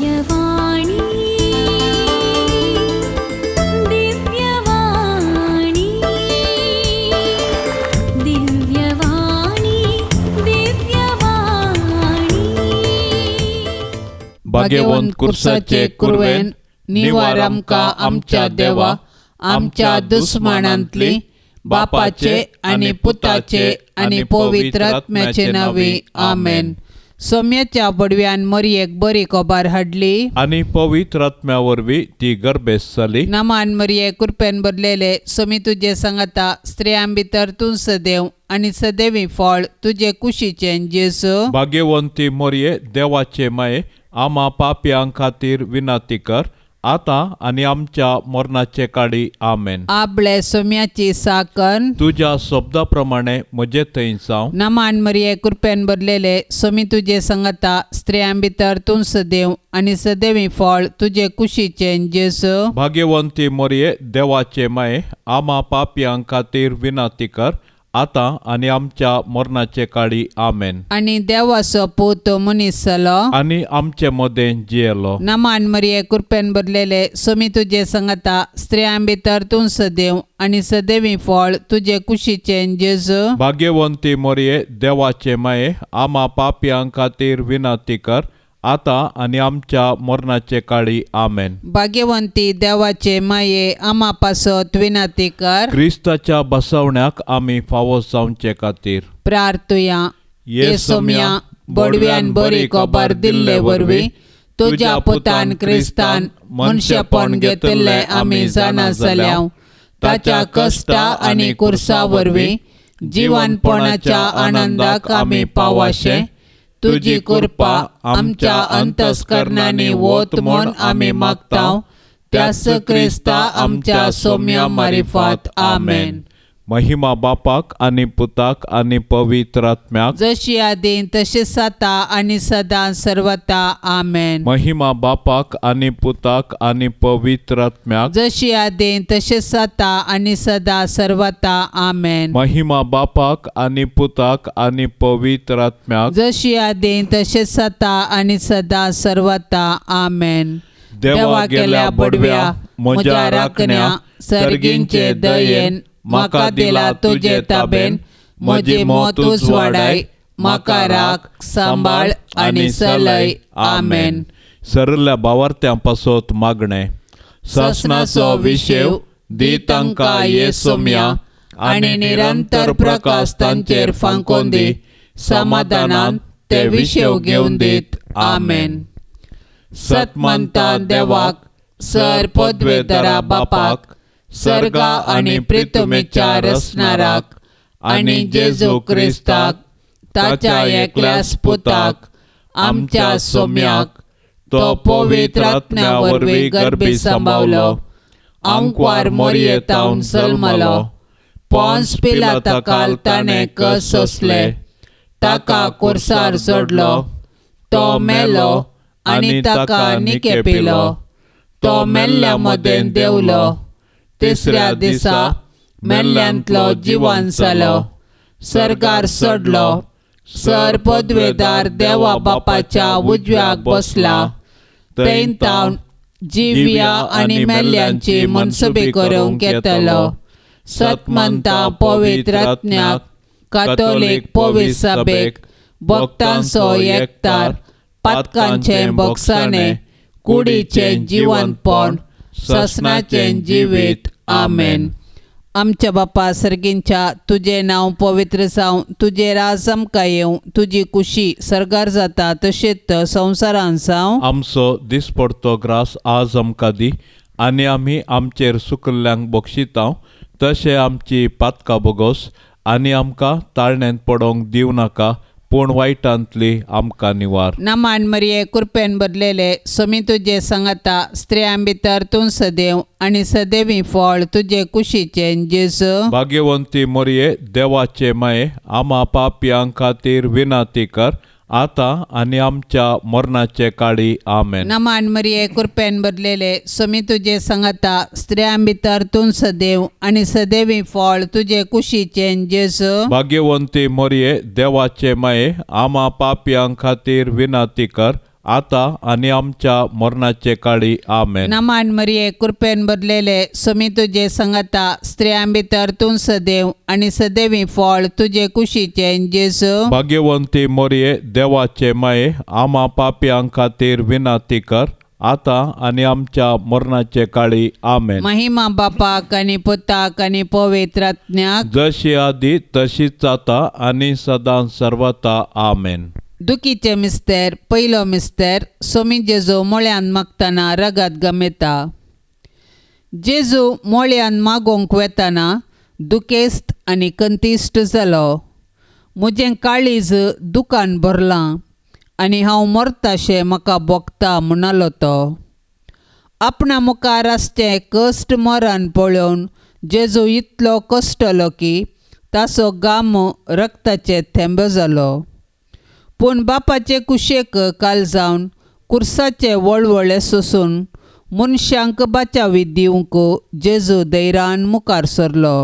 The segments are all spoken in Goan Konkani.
दिव्यवाणी, दिव्यवाणी, दिव्यवाणी, दिव्यवाणी. भाग्यवंत कुर्साचे कुरवेन निवार आमकां आमच्या देवा आमच्या दुस्मानांतली बापाचे आनी पुताचे आनी पवित्र आत्म्याचे नांवे आमेन. सोम्याच्या बडव्यान मरयेक बरी खबर हाडली आनी पवित्र आत्म्या वरवीं ती गर्भेस्त जाली. नमान मरये, कृपेन भरलेले, सोमी तुजे सांगाता, स्त्रियां भितर तूं सदैव आनी सदैवी फळ तुजे कुशीचें जेजू. भाग्यवंती मोरये, देवाचे माये, आमा पापयां खातीर विनंती कर आतां आनी आमच्या मरणाचे काळी. आमेन. आपले सोम्याची साकन तुज्या शब्दा प्रमाणे म्हजे थंय जावं. नमान मरये, कृपेन भरलेले, सोमी तुजे सांगाता, स्त्रियां भितर तूं सदैव आनी सदैवी फळ तुजे कुशीचें जेजू. भाग्यवंती मोरये, देवाचे माये, आमा पापयां खातीर विनंती कर आतां आनी आमच्या मरणाचे काळी. आमेन. आनी देवाचो पूत मनीस जालो आनी आमचे मदें जियेलो. नमान मरये, कृपेन भरलेले, सोमी तुजे सांगाता, स्त्रियां भितर तूं सदैव आनी सदैवी फळ तुजे कुशीचें जेजू. भाग्यवंती मोरये, देवाचे माये, आमा पापयां खातीर विनंती कर आतां आनी आमच्या मरणाचे काळी. आमेन. भाग्यवंती देवाचे माये, आमा पासत विनंती कर. क्रिस्ताच्या बसवण्याक आमी फावो जावचे खातीर प्रार्थुया. ये सोम्या, बडव्यान बरी खबर दिल्ले वरवीं तुज्या पुतान क्रिस्तान मनशेपण घेतिल्लें आमी जाणा जाल्याव. ताच्या कश्टा आनी कुर्सा वरवीं जिवनपणाच्या आनंदाक आमी पावाशें तुजी कृपा आमच्या अंतस्करणांनी वत म्हूण आमी मागता, त्यास क्रिस्ता आमच्या सोम्या मारिफात. आमेन. महिमा बापाक आनी पुताक आनी पवित्र आत्म्याक, जशी आदीं तशी जाता आनी सदां सर्वता. आमेन. महिमा बापाक आनी पुताक आनी पवित्र आत्म्याक, जशी आदीं तशी जाता आनी सदां सर्वता. आमेन. महिमा बापाक आनी पुताक आनी पवित्र आत्म्याक, जशी आदीं तशी जाता आनी सदां सर्वता. आमेन. देवा गेल्या बडव्या म्हज्या राखण्या, सर्गींचे दयेन म्हाका दिला तुजे ताबेन, म्हजी मत उजवाडाय, म्हाका राख, सांबाळ आनी चलय. आमेन. सरल्या भावार्थ्यां पासत मागणें. सासणाचो विशेव दी तांकां ये सोम्या आनी निरंतर प्रकाश तांचेर फांकोवन दी, समाधानान ते विशेव घेवन दीत. आमेन. सतमंता देवाक, सर पदवेधरा बापाक, सर्गा आनी प्रितमेच्या रचणाराक आनी जेजू क्रिस्ताक ताच्या एकल्याच पुताक आमच्या सोम्याक, तो पवित्र आत्म्या वरवीं गर्भी सांबावलो, आंकवार मोरयेतावन जल्मलो, पोन्स पिलाताकाल ताणें कस सोंसले, ताका कुर्सार जोडलो, तो मेलो आनी ताका निकेपिलो, तो मेल्ल्या मदें देंवलो, तिसऱ्या दिसा मेल्ल्यांतलो जिवन जालो, सर्गार चडलो, सर पदवेदार देवा बापाच्या उजव्याक बसला, थंय तावन जिव्या आनी मेल्ल्यांची मनसुबी करूंक येतलो. सतमंता पवित्र आत्म्याक, कातोलीक पवित्र सभेक, भक्तांचो एकतार, पातकांचें भोगसाणें, कुडीचें जिवनपण, ससनाचें जिवीत. आमेन. आमच्या बापा सर्गींच्या, तुजें नांव पवित्र जावं, तुजें राज आमकां येवं, तुजी कुशी सर्गार जाता तशेंच संवसारांत जावं. आमचो दिसपडतो ग्रास आज आमकां दी आनी आमी आमचेर सुकल्ल्यांक बक्षितांव तशें आमची पातकां बोगोस आनी आमकां ताळण्यांत पडोवंक दिवं नाका, पूण वायटांतली आमकां निवार. नमान मरिये, कृपेन भरलेले, सोमी तुजे सांगाता, स्त्रियां भितर तूं सदैव आनी सदैवी फळ तुजे कुशीचें जेजू. भाग्यवंती मोरये, देवाचे माये, आमा पापयां खातीर विनंती कर आतां आनी आमच्या मरणाचे काळी. आमेन. नमान मरिये, कृपेन भरलेले, सोमी तुजे सांगाता, स्त्रियां भितर तूं सदैव आनी सदैवी फळ तुजे कुशीचें जेजू. भाग्यवंती मोरये, देवाचे माये, आमा पापयां खातीर विनंती कर आतां आनी आमच्या मरणाचे काळी. आमेन. नमान मरिये, कृपेन भरलेले, स्वामी तुजे संगता, स्त्रियां भितर तूं सदैव आनी सदैवी फळ तुजे कुशीचें जेजू. भाग्यवंती मोरये, देवाचे माये, आमा पापयां खातीर विनंती कर, आतां आनी आमच्या मरणाचे काळी. आमेन. महिमा बापाक आनी पुताक आनी पवित्र आत्म्याक, जशी आदी तशीच आतां आनी सदां सर्वता. आमेन. दुखीचे मिस्तेर. पयलो मिस्तेर, सोमी जेजू मोळ्यान मागतना रगत गमेता. जेजू मोळ्यान मागोवंक वेतना दुखेस्त आनी कंतिश्ट जालो. म्हजें काळीज दुकान भरलां आनी हांव मरताशें म्हाका भोगता म्हणालो तो. आपणा मुखार आसचें कश्ट मरण पळोवन जेजू इतलो कश्टलो की ताचो गाम रक्ताचे थेंबे जालो. पूण बापाचे कुशेक काल जावन कुर्साचे वळवळे सोसून मनशांक बाचावी दिवंक जेजू धैर्यान मुखार सरलो,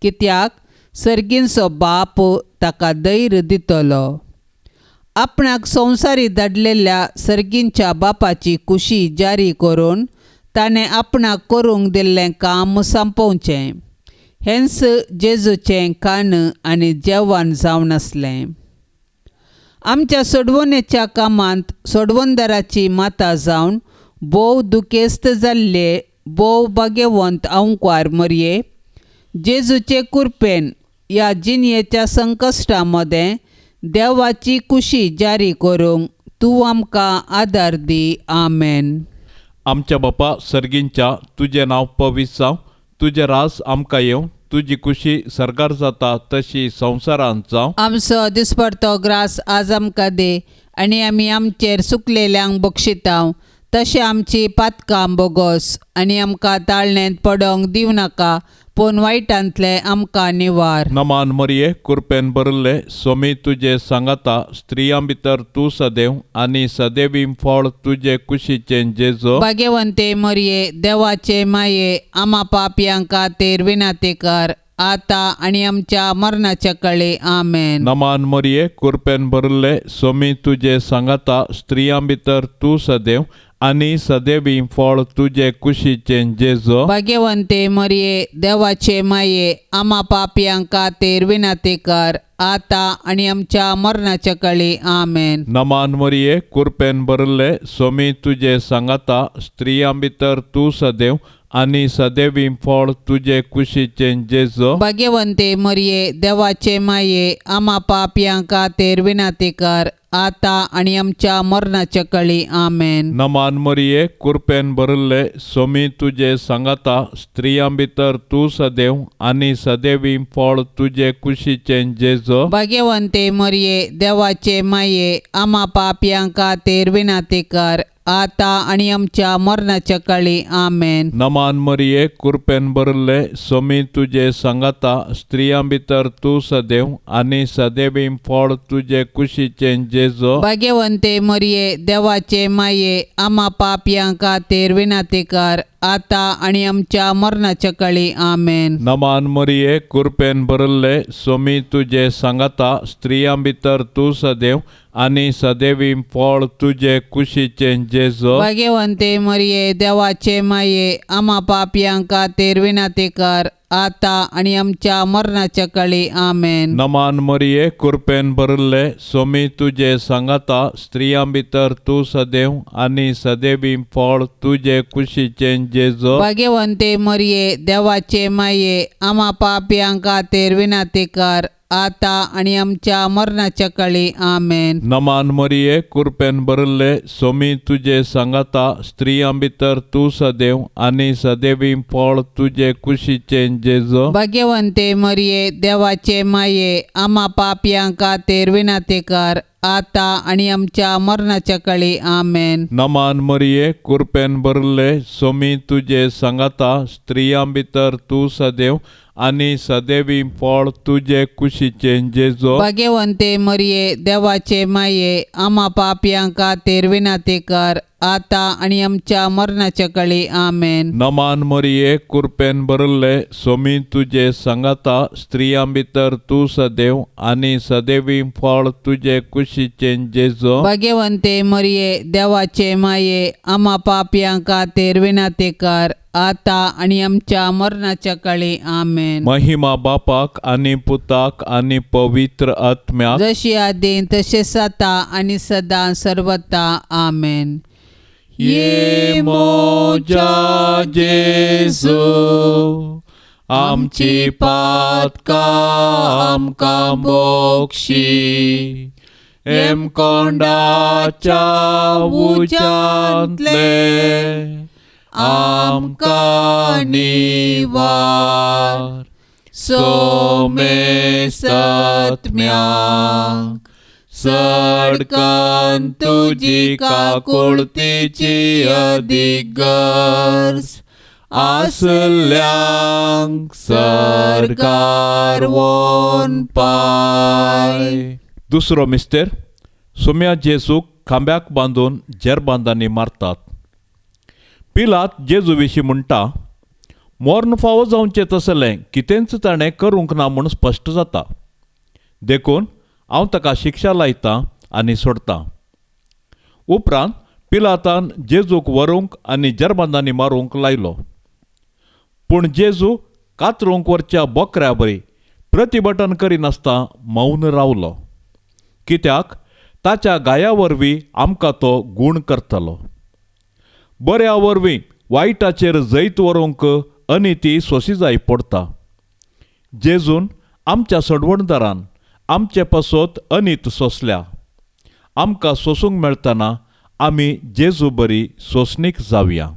कित्याक सर्गींचो बाप ताका धैर्य दितलो. आपणाक संवसारी धाडलेल्या सर्गींच्या बापाची कुशी जारी करून ताणें आपणाक करूंक दिल्लें काम सोंपोवचें, हेंच जेजूचें कान आनी जेवण जावन आसलें. आमच्या सोडवणेच्या कामांत सोडवणदाराची माता जावन भोव दुखेस्त जाल्ले भोव भाग्यवंत अंकवार मरये, जेजूचे कुरपेन ह्या जिणयेच्या संकश्टा मदें देवाची कुशी जारी करूंक तूं आमकां आदार दी. आमेन. आमच्या बापा सर्गींच्या, तुजें नांव पवित्र जावं, तुजें राज आमकां येवं, तुजी कुशी सरकार जाता तशी संवसारांत जावं. आमचो दिसपडतो ग्रास आज आमकां दी आनी आमी आमचेर सुकलेल्यांक बक्षितांव, तशें आमची पातकां बोगोस आनी आमकां ताळणेंत पडोंक दिवं नाका, पूण वायटांतलें आमकां निवार. नमान मरिये, कुरपेन भरिल्ले, स्वामी तुजे सांगाता, स्त्रियां भितर तूं सदैव आनी सदैवी फळ तुजे कुशीचें जेजू. भाग्यवंते मरिये, देवाचे माये, आमा पापयां खातीर विनंती कर, आतां आनी आमच्या मरणाच्या कळे. आमेन. नमान मरिये, कुरपेन भरिल्ले, स्वामी तुजे सांगाता, स्त्रियां भितर तूं सदैव आनी सदैवी फळ तुजे कुशीचें जेजू. भाग्यवंते मरिये, देवाचे माये, आमा पापयां खातीर विनंती कर, आतां आनी आमच्या मरणाच्या कळे. आमेन. नमान मरिये, कुरपेन भरिल्ले, स्वामी तुजे सांगाता, स्त्रियां भितर तूं सदैव आनी सदैवी फळ तुजे कुशीचें जेजू. भाग्यवंते मरिये, देवाचे माये, आमा पापयां खातीर विनंती कर, आतां आनी आमच्या मरणाच्या कळे. आमेन. नमान मरिये, कुरपेन भरिल्ले, स्वामी तुजे सांगाता, स्त्रियां भितर तूं सदैव आनी सदैवी फळ तुजे कुशीचें जेजू. भाग्यवंते मरिये, देवाचे माये, आमा पापयां खातीर विनंती कर, आतां आनी आमच्या मरणाच्या कळे. आमेन. नमान मरिये, कुरपेन भरिल्ले, स्वामी तुजे सांगाता, स्त्रियां भितर तूं सदैव आनी सदैवी फळ तुजे कुशीचें जेजू. भाग्यवंते मरिये, देवाचे माये, आमा पापयां खातीर विनंती कर, आतां आनी आमच्या मरणाच्या कळे. आमेन. नमान मरिये, कुरपेन भरिल्ले, स्वामी तुजे सांगाता, स्त्रियां भितर तूं सदैव आनी सदैवी फळ तुजे कुशीचें जेजू. भाग्यवंते मरिये, देवाचे माये, आमा पापयां खातीर विनंती कर, आतां आनी आमच्या मरणाच्या कळे. आमेन. नमान मरिये, कुरपेन भरिल्ले, स्वामी तुजे सांगाता, स्त्रियां भितर तूं सदैव आनी सदैवी फळ तुजे कुशीचें जेजू. भाग्यवंते मरिये, देवाचे माये, आमा पापयां खातीर विनंती कर, आतां आनी आमच्या मरणाच्या कळे. आमेन. नमान मरिये, कुरपेन भरिल्ले, स्वामी तुजे सांगाता, स्त्रियां भितर तूं सदैव आनी सदैवी फळ तुजे कुशीचें जेजू. भाग्यवंते मरिये, देवाचे माये, आमा पापयां खातीर विनंती कर, आतां आनी आमच्या मरणाच्या कळे. आमेन. नमान मरिये, कुरपेन भरिल्ले, स्वामी तुजे सांगाता, स्त्रियां भितर तूं सदैव आनी सदैवी फळ तुजे कुशीचें जेजो. भाग्यवंते मरिये देवाचे माये आमा पापयां खातीर विनंती कर आतां आनी आमच्या मरणाच्या काळी. आमेन. नमान मरिये कुरपेन भरिल्ले सोमी तुजे सांगाता स्त्रियां भितर तूं सदैव आनी सदैवी फळ तुजे कुशीचें जेजो. भाग्यवंते मरिये देवाचे माये आमा पापयां खातीर विनंती कर आतां आनी आमच्या मरणाच्या काळी. आमेन. महिमा बापाक आनी पुताक आनी पवित्र आत्म्याक जशी आदीं तशेंच आतां आनी सदां सर्वता. आमेन. ये मोजा जेजू आमची पातकां आमकां बोक्षी हेमकोंडाच्या उज्यांतले आमकां निवार सोमेसत्म्यांक सडकन तुजी काकुळतीची अदीक गरज आसल्यांक सरकार वोन पाय. दुसरो मिस्तेर सोम्या जेजूक खांब्याक बांदून जेरबांदांनी मारतात. पिलात जेजू विशीं म्हणटा मर्ण फावो जावचें तसलें कितेंच ताणें करूंक ना म्हूण स्पश्ट जाता, देखून हांव ताका शिक्षा लायतां आनी सोडतां. उपरांत पिलातान जेजूक व्हरूंक आनी जेरबांदांनी मारूंक लायलो. पूण जेजू कातरूंक व्हरच्या बोकऱ्या बरी प्रतिभटन करिनासतना मौन रावलो, कित्याक ताच्या गाया वरवीं आमकां तो गूण करतलो. बऱ्या वरवीं वायटाचेर जैत व्हरूंक अनिती सोंशी जाय पडटा. जेजून आमच्या सोडवणदारान आमचे पासत अनीत सोंसल्या. आमकां सोंसूंक मेळटना आमी जेजू बरी सोंसणीक जावया.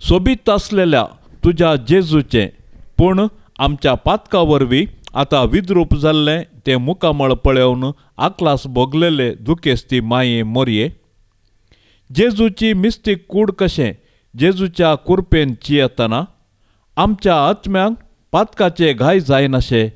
सोबीत आसलेल्या तुज्या जेजूचें पूण आमच्या पातका वरवीं आतां विद्रूप जाल्लें तें मुखामळ पळोवन आकलास भोगलेले दुखेस्ती माये मोरये जेजूची मिस्तीक कूड कशें जेजूच्या कुरपेन चियेतना आमच्या आत्म्यांक पातकाचे घाय जायनाशे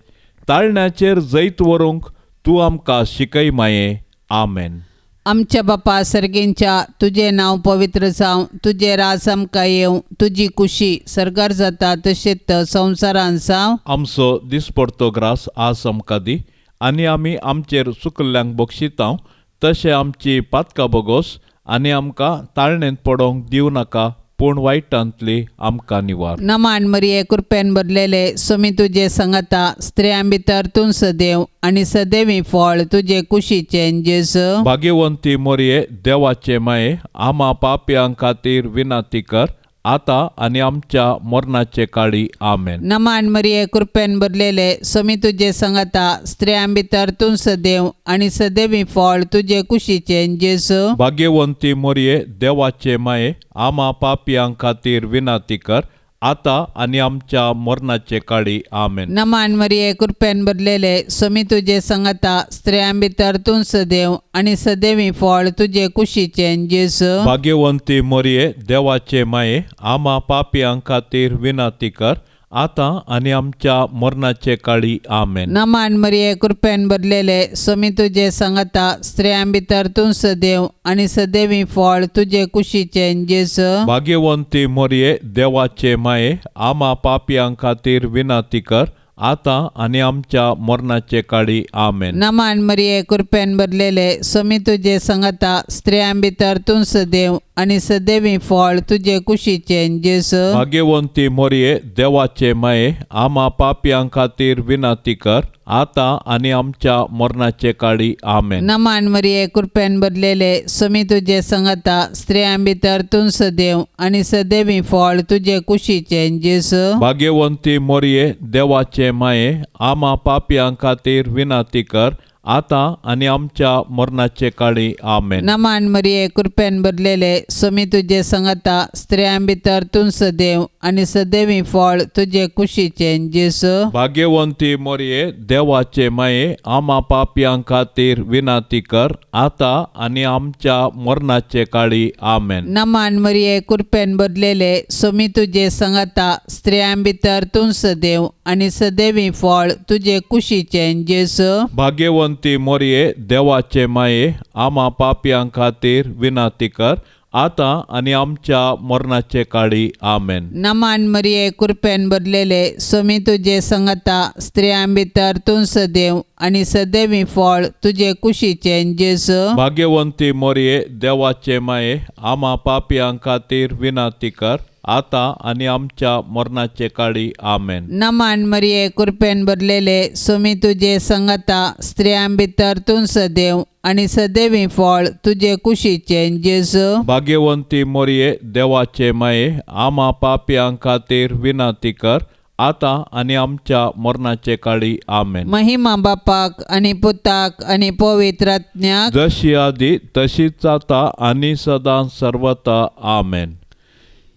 ताळण्याचेर जैत व्हरूंक तूं आमकां शिकय माये. आमेन. आमच्या बापा सर्गेंच्या तुजें नांव पवित्र जावं, तुजें राज आमकां येवं, तुजी कुशी सर्गार जाता तशेंच संवसारान जावं. आमचो दिसपडतो ग्रास आज आमकां दी आनी आमी आमचेर चुकल्ल्यांक बक्षितांव तशें आमची पातकां बोगोस आनी आमकां ताळणेंत पडोवंक दिवं नाका पूण वायटांतली आमकां निवार. नमान मरिये कृपेन भरलेले सोमी तुजे संगता स्त्रियां भितर तूं सदैव आनी सदैवी फळ तुजे कुशीचें जेजू. भाग्यवंती मोरये देवाचे माये आमा पापयां खातीर विनंती कर आतां आनी आमच्या मरणाचे काळी. आमेन. नमान मरिये कृपेन भरलेले सोमी तुजे संगता स्त्रियां भितर तूं सदैव आनी सदैवी फळ तुजे कुशीचें जेजू. भाग्यवंती मोरये देवाचे माये आमा पापयां खातीर विनंती कर आतां आनी आमच्या मरणाचे काळी. आमेन. नमान मरिये कृपेन भरलेले सोमी तुजे संगता स्त्रियां भितर तूं सदैव आनी सदैवी फळ तुजे कुशीचें जेजू. भाग्यवंती मोरये देवाचे माये आमा पापयां खातीर विनंती कर आतां आनी आमच्या मरणाचे काळी. आमेन. नमान मरिये कृपेन भरलेले सोमी तुजे संगता स्त्रियां भितर तूं सदैव आनी सदैवी फळ तुजे कुशीचें जेजू. भाग्यवंती मोरये देवाचे माये आमा पापयां खातीर विनंती कर आतां आनी आमच्या मरणाचे काळी. आमेन. नमान मरिये कृपेन भरलेले सोमी तुजे संगता स्त्रियां भितर तूं सदैव आनी सदैवी फळ तुजे कुशीचें जेजू. भाग्यवंती मोरये देवाचे माये आमा पापयां खातीर विनंती कर आतां आनी आमच्या मरणाचे काळी. आमेन. नमान मरिये कृपेन भरलेले सोमी तुजे संगता स्त्रियां भितर तूं सदैव आनी सदैवी फळ तुजे कुशीचें जेजू. भाग्यवंती मोरये देवाचे माये आमा पापयां खातीर विनंती कर आतां आनी आमच्या मरणाचे काळी आमेन. नमान मरिये कृपेन भरलेले स्वामी तुजे संगता, स्त्रियां भितर तूं सदैव आनी सदैवी फळ तुजे कुशीचें जेजू. भाग्यवंती मोरये देवाचे माये, आमा पापयां खातीर विनंती कर आतां आनी आमच्या मरणाचे काळी आमेन. नमान मरिये कृपेन भरलेले स्वामी तुजे संगता, स्त्रियां भितर तूं सदैव आनी सदैवी फळ तुजे कुशीचें जेजू. भाग्यवंती मोरये देवाचे माये, आमा पापयां खातीर विनंती कर आतां आनी आमच्या मरणाचे काळी आमेन. नमान मरिये कृपेन भरलेले स्वामी तुजे संगता, स्त्रियां भितर तूं सदैव आनी सदैवी फळ तुजे कुशीचें जेजू. भाग्यवंती मोरये देवाचे माये, आमा पापयां खातीर विनंती कर आतां आनी आमच्या मरणाचे काळी आमेन. नमान मरिये कृपेन भरलेले स्वामी तुजे संगता, स्त्रियां भितर तूं सदैव आनी सदैवी फळ तुजे कुशीचें जेजू. भाग्यवंती मोरये देवाचे माये, आमा पापयां खातीर विनंती कर आतां आनी आमच्या मरणाचे काळी आमेन. महिमा बापाक आनी पुताक आनी पवित्र आत्म्याक, जशी आदी तशीच आतां आनी सदां सर्वता आमेन.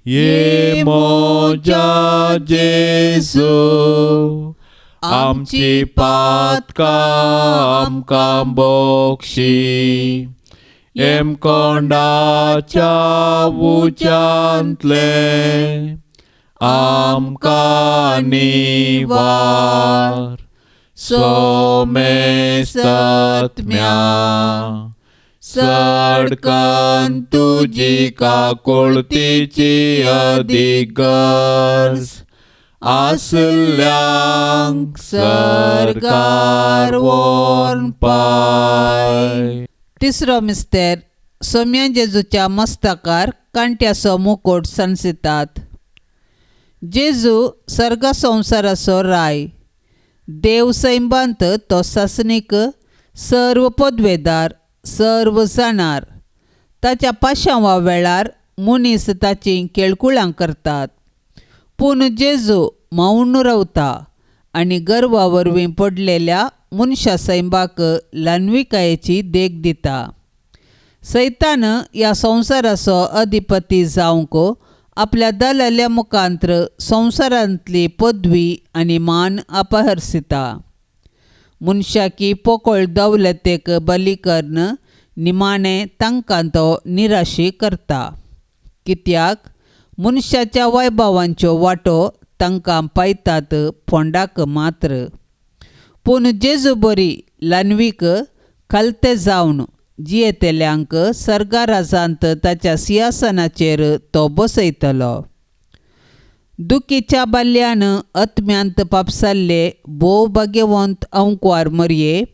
ये मोजा जेजू, आमची पातकां आमकां बक्षी, एमकोंडाच्या उच्यांतले आमकां निवार, सोमेस्तत्म्या सडकन तुजी काकुळतीची अदीक गरज आसल्यांक सरकार व्हरून पाय. तिसरो मिस्तेर सोम्या जेजूच्या मस्तकार कांट्याचो मुकोट सांसितात. जेजू सर्ग संवसाराचो राय, देव सैंबांत तो सासणीक, सर्व पदवेदार, सर्व जाणार. ताच्या पाशांवा वेळार मनीस ताची केळकुळां करतात, पूण जेजू मौन रावता आनी गर्वा वरवीं पडलेल्या मनशा सैंबाक ल्हानविकायेची देख दिता. सैतान ह्या संवसाराचो अधिपती जावंक आपल्या दलाल्या मुखांत्र संवसारांतली पदवी आनी मान अपहरसिता. मनशाकी पोकळ दौलतेक बली करून निमाणें तांकां तो निराशी करता, कित्याक मनशाच्या वैभवांच्यो वांटो तांकां पायतात फोंडाक मात्र. पूण जेजू बरी ल्हानवीक खालते जावन जियेतल्यांक सर्गाराजांत ताच्या सिंहासनाचेर तो बसयतलो. दुखीच्या बाल्यान आत्म्यांत पापसाल्ले भोव भाग्यवंत अंकवार मरये,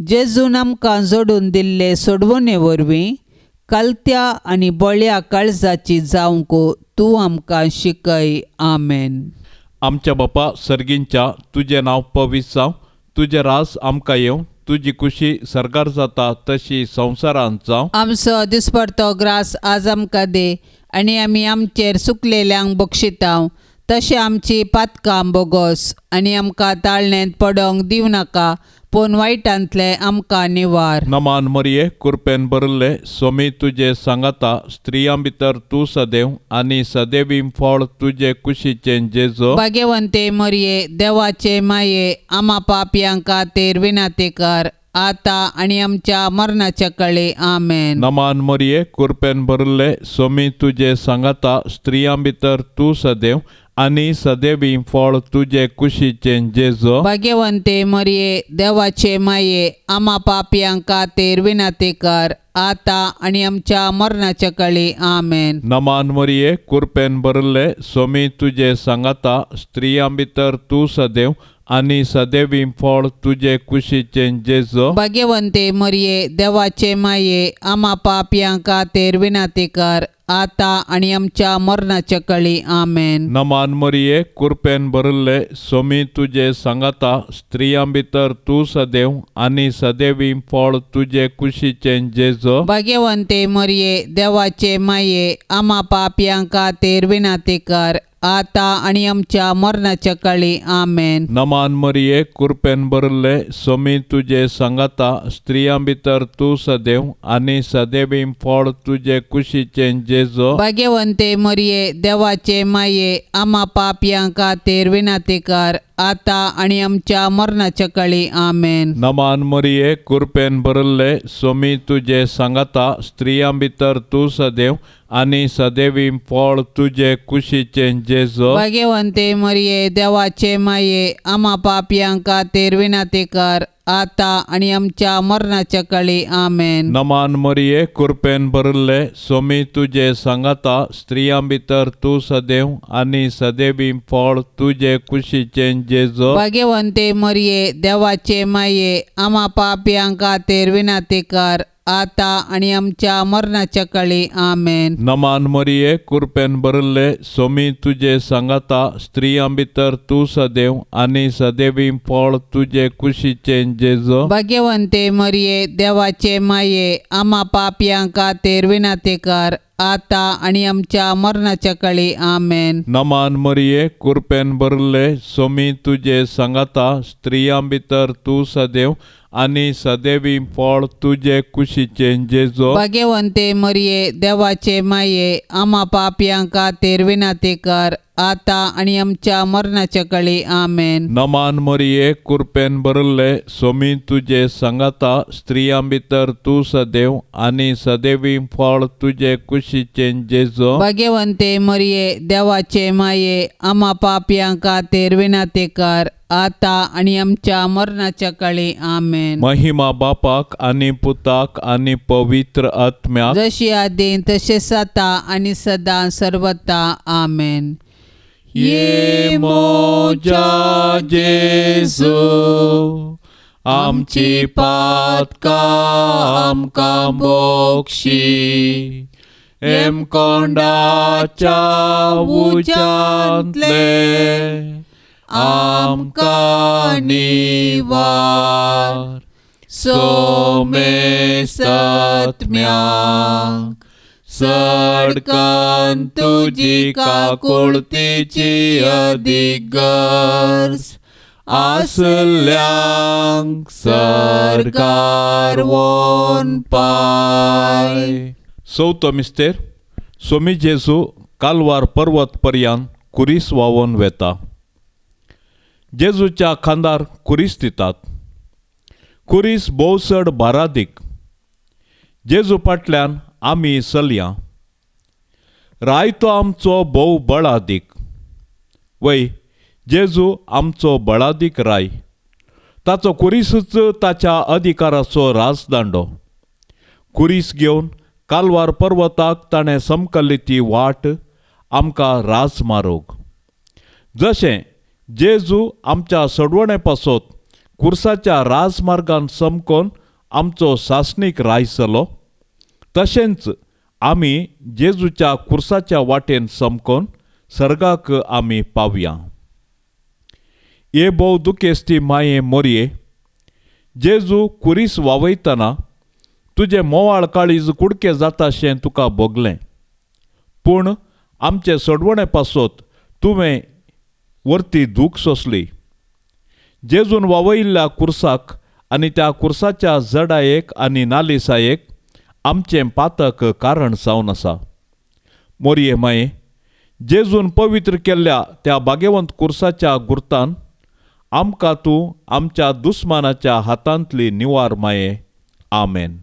जेजून आमकां जोडून दिल्ले सोडवणे वरवीं कालत्या आनी बळ्या काळजाची जावंक तूं आमकां शिकय. आमेन. आमच्या बापा सर्गींच्या, तुजें नांव पवित्र जावं, तुजें राज आमकां येवं, तुजी खुशी सर्गार जाता तशी संवसारांत जावं. आमचो दिसपडतो ग्रास आज आमकां दी आनी आमी आमचेर सुकलेल्यांक बक्षितांव तशें आमची पातकां बोगोस आनी आमकां ताळणेंत पडोंक दिवं नाका, पूण वायटांतलें आमकां निवार. नमान मरिये कृपेन भरिल्ले स्वामी तुजे सांगाता, स्त्रियां भितर तूं सदैव आनी सदैवी फळ तुजे कुशीचें जेजू. भाग्यवंते मरिये देवाचे माये, आमा पापयां खातीर विनंती कर आतां आनी आमच्या मरणाच्या कळे. आमेन. नमान मरिये कृपेन भरिल्ले स्वामी तुजे सांगाता, स्त्रियां भितर तूं सदैव आनी सदैवी फळ तुजे कुशीचें जेजू. भाग्यवंते मरिये देवाचे माये, आमा पापयां खातीर विनंती कर आतां आनी आमच्या मरणाच्या कळे. आमेन. नमान मरिये कृपेन भरिल्ले स्वामी तुजे सांगाता, स्त्रियां भितर तूं सदैव आनी सदैवी फळ तुजे कुशीचें जेजू. भाग्यवंते मरिये देवाचे माये, आमा पापयां खातीर विनंती कर आतां आनी आमच्या मरणाच्या कळी. आमेन. नमान मरिये कृपेन भरिल्ले स्वामी तुजे सांगाता, स्त्रियां भितर तूं सदैव आनी सदैवी फळ तुजे कुशीचें जेजू. भाग्यवंते मरिये देवाचे माये, आमा पापयां खातीर विनंती कर आतां आनी आमच्या मरणाच्या काळी. आमेन. नमान मरिये, कृपेन भरिल्ले, सोमी तुजे सांगाता, स्त्रियां भितर तूं सदैव आनी सदैवी फळ तुजे कुशीचें जेजो. भाग्यवंते मरिये, देवाचे माये, आमा पापयां खातीर विनंती कर, आतां आनी आमच्या मरणाच्या काळी. आमेन. नमान मरिये, कृपेन भरिल्ले, सोमी तुजे सांगाता, स्त्रियां भितर तूं सदैव आनी सदैवी फळ तुजे कुशीचें जेजो. भाग्यवंते मरिये, देवाचे माये, आमा पापयां खातीर विनंती कर, आतां आनी आमच्या मरणाच्या काळी. आमेन. नमान मरिये, कृपेन भरिल्ले, सोमी तुजे सांगाता, स्त्रियां भितर तूं सदैव आनी सदैवी फळ तुजे कुशीचें जेजो. भाग्यवंते मरिये, देवाचे माये, आमा पापयां खातीर विनंती कर, आतां आनी आमच्या मरणाच्या काळी. आमेन. नमान मरिये, कृपेन भरिल्ले, सोमी तुजे सांगाता, स्त्रियां भितर तूं सदैव आनी सदैवी फळ तुजे कुशीचें जेजो. भाग्यवंते मरिये, देवाचे माये, आमा पापयां खातीर विनंती कर, आतां आनी आमच्या मरणाच्या काळी. आमेन. नमान मरिये, कृपेन भरिल्ले, सोमी तुजे सांगाता, स्त्रियां भितर तूं सदैव आनी सदैवी फळ तुजे कुशीचें जेजो. भाग्यवंते मरिये, देवाचे माये, आमा पापयां खातीर विनंती कर, आतां आनी आमच्या मरणाच्या काळी. आमेन. नमान मरिये, कृपेन भरिल्ले, सोमी तुजे सांगाता, स्त्रियां भितर तूं सदैव आनी सदैवी फळ तुजे कुशीचें जेजो. भाग्यवंते मरिये, देवाचे माये, आमा पापयां खातीर विनंती कर, आतां आनी आमच्या मरणाच्या काळी. आमेन. महिमा बापाक आनी पुताक आनी पवित्र आत्म्याक, जशी आदीं तशेंच आतां आनी सदां सर्वता. आमेन. ये मोजा जेजू, आमची पातकां आमकां बोक्षी, हेमकोंडाच्या उज्यांतले आमकां निवार, सोमेसत्म्यांक सडकन तुजी काकुळतीची अदीक गरज आसल्यांक सरकार वोन पाय. चवथो मिस्तेर. सोमी जेजू कालवार पर्वत पर्यान कुरीस व्हांवोन वेता. जेजूच्या खांदार कुरीस दितात. कुरीस भोव चड बारादीक. जेजू फाटल्यान आमी चलया. रायतो आमचो भोव बळादीक. वय, जेजू आमचो बळादीक राय. ताचो कुरीसूच ताच्या अधिकाराचो राजदांडो. कुरीस घेवन कालवार पर्वताक ताणें समकल्ली ती वाट आमकां राजमारोग. जशें जेजू आमच्या सडवणे पासत कुर्साच्या राजमार्गान समकोन आमचो सासणीक राय चलो, तशेंच आमी जेजूच्या कुर्साच्या वाटेन समकोन सर्गाक आमी पावया. हे भोव दुखेस्ती माये मोरये, जेजू कुरीस वावयतना तुजें मोवाळ काळीज कुडके जाताशें तुका भोगलें, पूण आमचे सडवणे पासत तुवें वरती दूख सोंसली. जेजून वावयिल्ल्या कुर्साक आनी त्या कुर्साच्या जडायेक आनी नालिसायेक आमचें पातक कारण जावन आसा. मोरये माये, जेजून पवित्र केल्ल्या त्या भाग्यवंत कुर्साच्या गुर्तान आमकां तूं आमच्या दुस्मानाच्या हातांतली निवार माये. आमेन.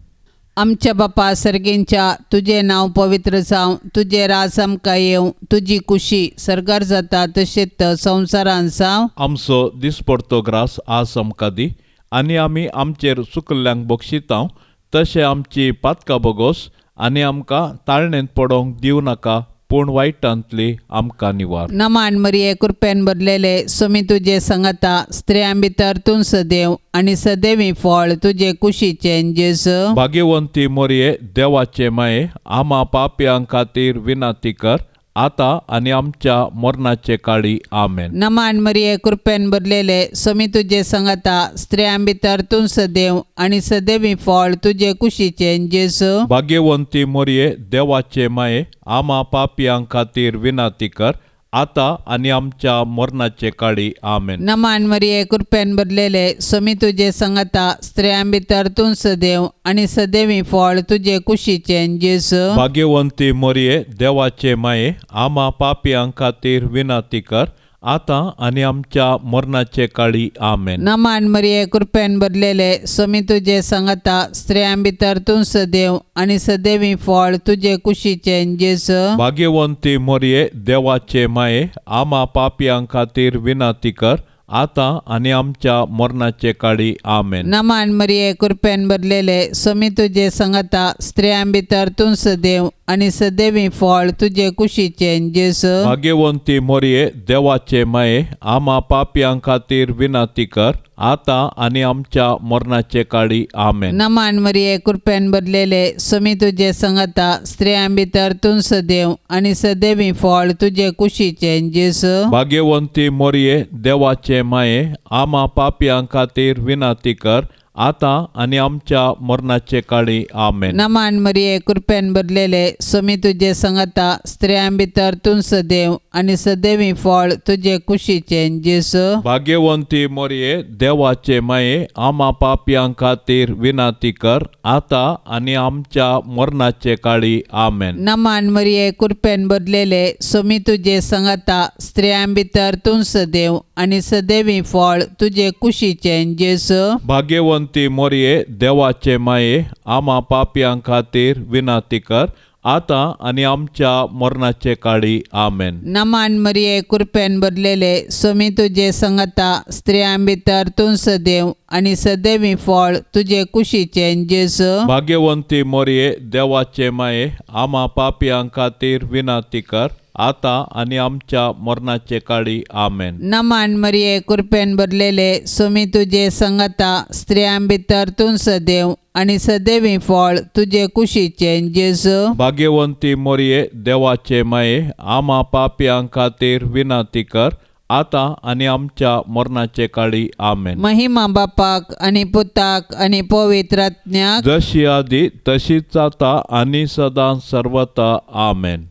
आमच्या बापा सर्गेंच्या, तुजें नांव पवित्र जावं, तुजें राज आमकां येवं, तुजी कुशी सर्गार जाता तशेंच संवसारान जावं. आमचो दिसपडतो ग्रास आज आमकां दी, आनी आमी आमचेर चुकल्ल्यांक बक्षितांव तशें आमची पातकां बोगोस, आनी आमकां ताळणेंत पडोवंक दिवं नाका, पूण वायटांतली आमकां निवार. नमान मरिये, कृपेन भरलेले, सोमी तुजे संगता, स्त्रियां भितर तूं सदैव आनी सदैवी फळ तुजे कुशीचें जेजू. भाग्यवंती मोरये, देवाचे माये, आमा पापयां खातीर विनंती कर, आतां आनी आमच्या मरणाचे काळी. आमेन. नमान मरिये, कृपेन भरलेले, सोमी तुजे संगता, स्त्रियां भितर तूं सदैव आनी सदैवी फळ तुजे कुशीचें जेजू. भाग्यवंती मोरये, देवाचे माये, आमा पापयां खातीर विनंती कर, आतां आनी आमच्या मरणाचे काळी. आमेन. नमान मरिये, कृपेन भरलेले, स्वामी तुजे संगता, स्त्रियां भितर तूं सदैव आनी सदैवी फळ तुजे कुशीचें जेजू. भाग्यवंती मरिये, देवाचे माये, आमा पापयां खातीर विनंती कर, आतां आनी आमच्या मरणाचे काळी. आमेन. नमान मरिये, कृपेन भरलेले, स्वामी तुजे संगता, स्त्रियां भितर तूं सदैव आनी सदैवी फळ तुजे कुशीचें जेजू. भाग्यवंती मरिये, देवाचे माये, आमा पापयां खातीर विनंती कर, आतां आनी आमच्या मरणाचे काळी. आमेन. नमान मरिये, कृपेन भरलेले, स्वामी तुजे संगता, स्त्रियां भितर तूं सदैव आनी सदैवी फळ तुजे कुशीचें जेजू. भाग्यवंती मरिये, देवाचे माये, आमा पापयां खातीर विनंती कर, आतां आनी आमच्या मरणाचे काळी. आमेन. नमान मरिये, कृपेन भरलेले, स्वामी तुजे संगता, स्त्रियां भितर तूं सदैव आनी सदैवी फळ तुजे कुशीचें जेजू. भाग्यवंती मरिये, देवाचे माये, आमा पापयां खातीर विनंती कर, आतां आनी आमच्या मरणाचे काळी. आमेन. नमान मरिये, कृपेन भरलेले, स्वामी तुजे संगता, स्त्रियां भितर तूं सदैव आनी सदैवी फळ तुजे कुशीचें जेजू. भाग्यवंती मरिये, देवाचे माये, आमा पापयां खातीर विनंती कर, आतां आनी आमच्या मरणाचे काळी. आमेन. नमान मरिये, कृपेन भरलेले, स्वामी तुजे संगता, स्त्रियां भितर तूं सदैव आनी सदैवी फळ तुजे कुशीचें जेजू. भाग्यवंती मरिये, देवाचे माये, आमा पापयां खातीर विनंती कर, आतां आनी आमच्या मरणाचे काळी. आमेन. नमान मरिये, कृपेन भरलेले, स्वामी तुजे संगता, स्त्रियां भितर तूं सदैव आनी सदैवी फळ तुजे कुशीचें जेजू. भाग्यवंती मरिये, देवाचे माये, आमा पापयां खातीर विनंती कर, आतां आनी आमच्या मरणाचे काळी. आमेन. नमान मरिये, कृपेन भरलेले, स्वामी तुजे संगता, स्त्रियां भितर तूं सदैव आनी सदैवी फळ तुजे कुशीचें जेजू. भाग्यवंती मरिये, देवाचे माये, आमा पापयां खातीर विनंती कर, आतां आनी आमच्या मरणाचे काळी. आमेन. महिमा बापाक आनी पुताक आनी पवित्र आत्म्याक, जशी आदी तशीच आतां आनी सदां सर्वता. आमेन.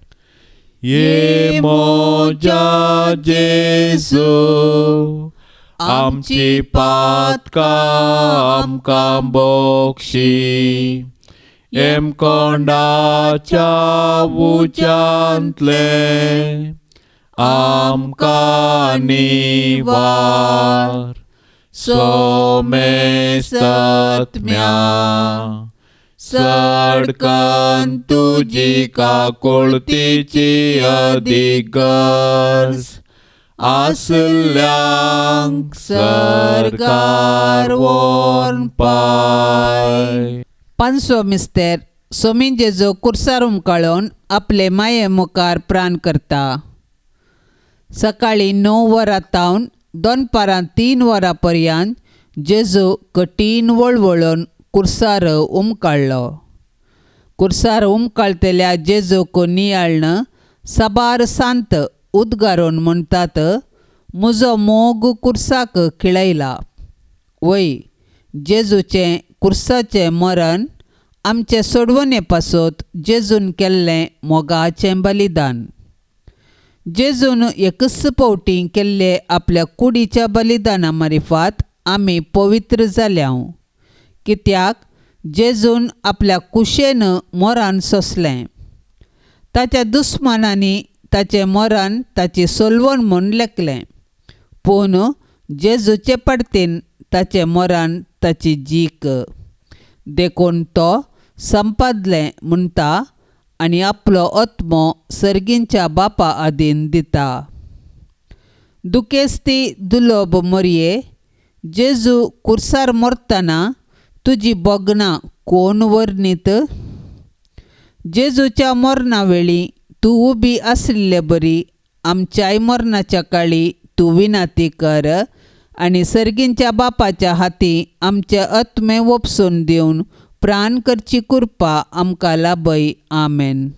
ये मोजा जेजू, आमची पातकां आमकां बोक्षी, एमकोंडाच्या उच्यांतले आमकां निवार, सोमेस्तत्म्या सडकन तुजी काकुळतीची अदीक गरज आसल्यांक सरकार व्हरून पाय. पांचवो मिस्तेर, स्वामी जेजू कुर्सार उमकाळून आपले माये मुखार प्राण करता. सकाळीं 9 वरां तावन दनपारां 3 वरां पर्यंत जेजू कठीण वळवळून कुर्सार उमकाळ्ळो. कुर्सार उमकाळतल्या जेजूक नियाळ्न साबार सांत उद्गारून म्हणटात, म्हजो मोग कुर्साक खिळयला. वय, जेजूचें कुर्साचें मरण आमचे सोडवणे पासत जेजून केल्लें मोगाचें बलिदान. जेजून एकच फावटी केल्ले आपल्या कुडीच्या बलिदाना मारिफात आमी पवित्र जाल्या, कित्याक जेजून आपल्या कुशेन मरण सोंसलें. ताच्या दुस्मानांनी ताचें मरण ताची सोलवण म्हूण लेखलें, पूण जेजूचे पडतीन ताचें मरण ताची जीक, देखून तो संपादलें म्हणटा आनी आपलो आत्मो सर्गींच्या बापा आदीन दिता. दुखेस्ती दुलोब मरये, जेजू कुर्सार मरतना तुजी भोगणां कोण वर्णीत? जेजूच्या मरणा वेळी तूं उबी आशिल्ले बरी आमच्याय मरणाच्या काळी तूं विनाती कर आनी सर्गींच्या बापाच्या हाती आमचे आत्मे ओपसून दिवन प्राण करची कृपा आमकां लाभय. आमेन.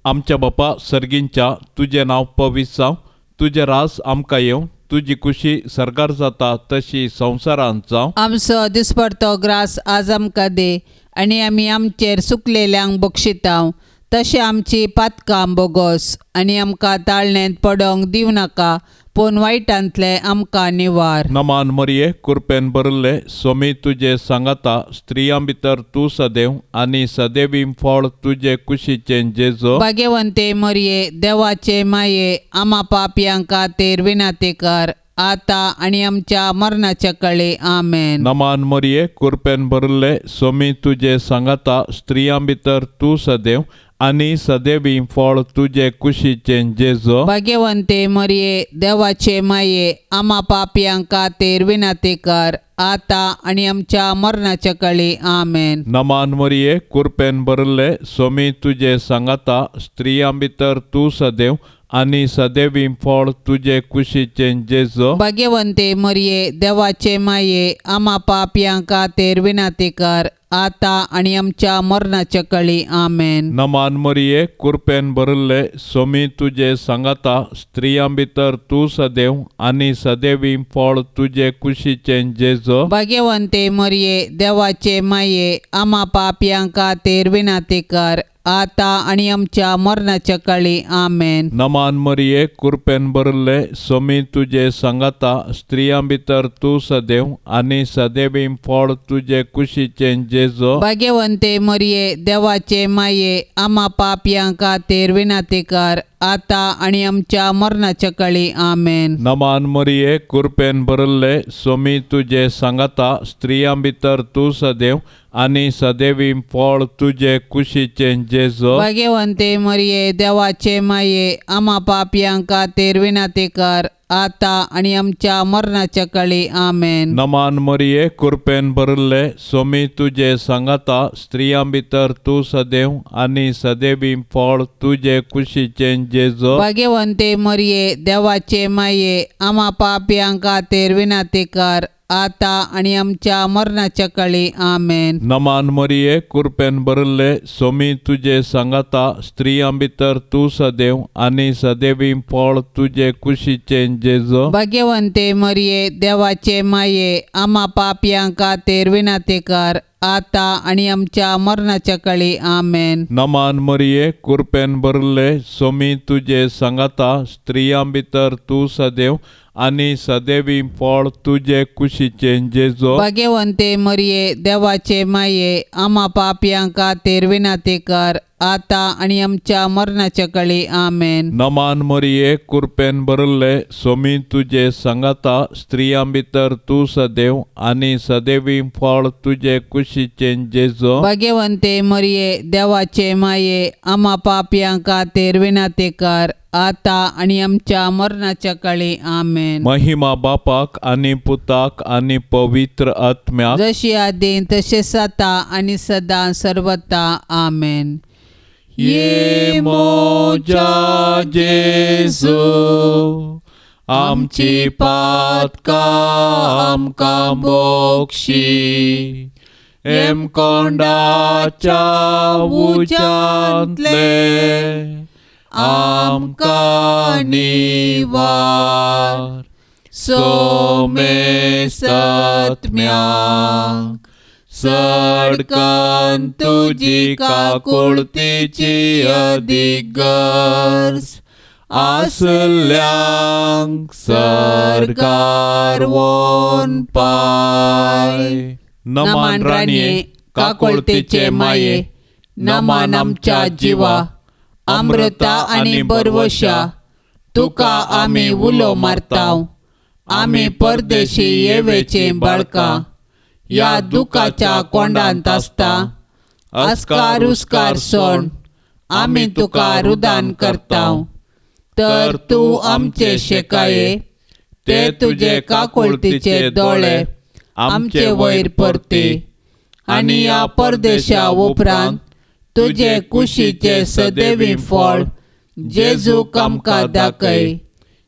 आमच्या बापा सर्गींच्या, तुजें नांव पवित्र जावं, तुजें राज आमकां येवं, तुजी कुशी सरकार जाता तशी संवसारांत जावं. आमचो दिसपडतो ग्रास आज आमकां दी आनी आमी आमचेर सुकलेल्यांक बक्षितांव तशें आमची पातकां बोगोस आनी आमकां ताळण्यांत पडोंक दिवं नाका, पूण वायटांतलें आमकां निवार. नमान मरिये, कृपेन भरिल्ले, स्वामी तुजे सांगाता, स्त्रियां भितर तूं सदैव आनी सदैवी फळ तुजे कुशीचें जेजो. भाग्यवंते मरिये, देवाचे माये, आमा पापयां खातीर विनंती कर, आतां आनी आमच्या मरणाच्या कळे. आमेन. नमान मरिये, कृपेन भरिल्ले, स्वामी तुजे सांगाता, स्त्रियां भितर तूं सदैव आनी सदैवी फळ तुजे कुशीचें जेजो. भाग्यवंते मरिये, देवाचे माये, आमा पापयां खातीर विनंती कर, आतां आनी आमच्या मरणाच्या कळे. आमेन. नमान मरिये, कृपेन भरिल्ले, स्वामी तुजे सांगाता, स्त्रियां भितर तूं सदैव आनी सदैवी फळ तुजे कुशीचें जेजो. भाग्यवंते मरिये, देवाचे माये, आमा पापयां खातीर विनंती कर, आतां आनी आमच्या मरणाच्या कळी. आमेन. नमान मरिये, कृपेन भरिल्ले, स्वामी तुजे सांगाता, स्त्रियां भितर तूं सदैव आनी सदैवी फळ तुजे कुशीचें जेजो. भाग्यवंते मरिये, देवाचे माये, आमा पापयां खातीर विनंती कर, आतां आनी आमच्या मरणाच्या कळी. आमेन. नमान मरिये, कृपेन भरिल्ले, स्वामी तुजे सांगाता, स्त्रियां भितर तूं सदैव आनी सदैवी फळ तुजे कुशीचें जेजो. भाग्यवंते मरिये, देवाचे माये, आमा पापयां खातीर विनंती कर, आतां आनी आमच्या मरणाच्या कळी. आमेन. नमान मरिये, कृपेन भरिल्ले, स्वामी तुजे सांगाता, स्त्रियां भितर तूं सदैव आनी सदैवी फळ तुजे कुशीचें जेजो. भाग्यवंते मरिये, देवाचे माये, आमा पापयां खातीर विनंती कर, आतां आनी आमच्या मरणाच्या कळी. आमेन. नमान मरिये, कृपेन भरिल्ले, स्वामी तुजे सांगाता, स्त्रियां भितर तूं सदैव आनी सदैवी फळ तुजे कुशीचें जेजो. भाग्यवंते मरिये, देवाचे माये, आमा पापयां खातीर विनंती कर, आतां आनी आमच्या मरणाच्या कळी. आमेन. नमान मरिये, कृपेन भरिल्ले, स्वामी तुजे सांगाता, स्त्रियां भितर तूं सदैव आनी सदैवी फळ तुजे कुशीचें जेजो. भाग्यवंते मरिये, देवाचे माये, आमा पापयां खातीर विनंती कर, आतां आनी आमच्या मरणाच्या कळी. आमेन. नमान मरिये, कृपेन भरिल्ले, स्वामी तुजे सांगाता, स्त्रियां भितर तूं सदैव आनी सदैवी फळ तुजे कुशीचें जेजो. भाग्यवंते मरिये, देवाचे माये, आमा पापयां खातीर विनंती कर, आतां आनी आमच्या मरणाच्या कळी. आमेन. नमान मरिये, कृपेन भरिल्ले, स्वामी तुजे सांगाता, स्त्रियां भितर तूं सदैव आनी सदैवी फळ तुजे कुशीचें जेजो. भाग्यवंते मरिये, देवाचे माये, आमा पापयां खातीर विनंती कर, आतां आनी आमच्या मरणाच्या कळी. आमेन. महिमा बापाक आनी पुताक आनी पवित्र आत्म्याक, जशी आदीं तशें आतां आनी सदां सर्वता. आमेन. ये मोजा जेजू, आमची पातकां आमकां बोक्षी, हेमकोंडाच्या उज्यांतले आमकां निवार, सोमेसत्म्याक सडकन तुजी काकुळतीची अदीक गरज आसल्यांक सरकार वोन पाय. नमान राणये, काकुळतीचे माये, नमान आमच्या जिवा, अमृता आनी बरवशा, तुका आमी उलो मारताव. आमी परदेशी येवेचे बाळकां, ह्या दुखाच्या कोंडांत आसता, अस्कार उस्कार सोण आमी तुका रुदान करताव. तर तूं आमचे शेकाये, ते तुजे काकुळतीचे दोळे आमचे वयर परती, आनी ह्या परदेशा उपरांत तुजे कुशीचे सदैवी फळ जेजूक आमकां दाखय.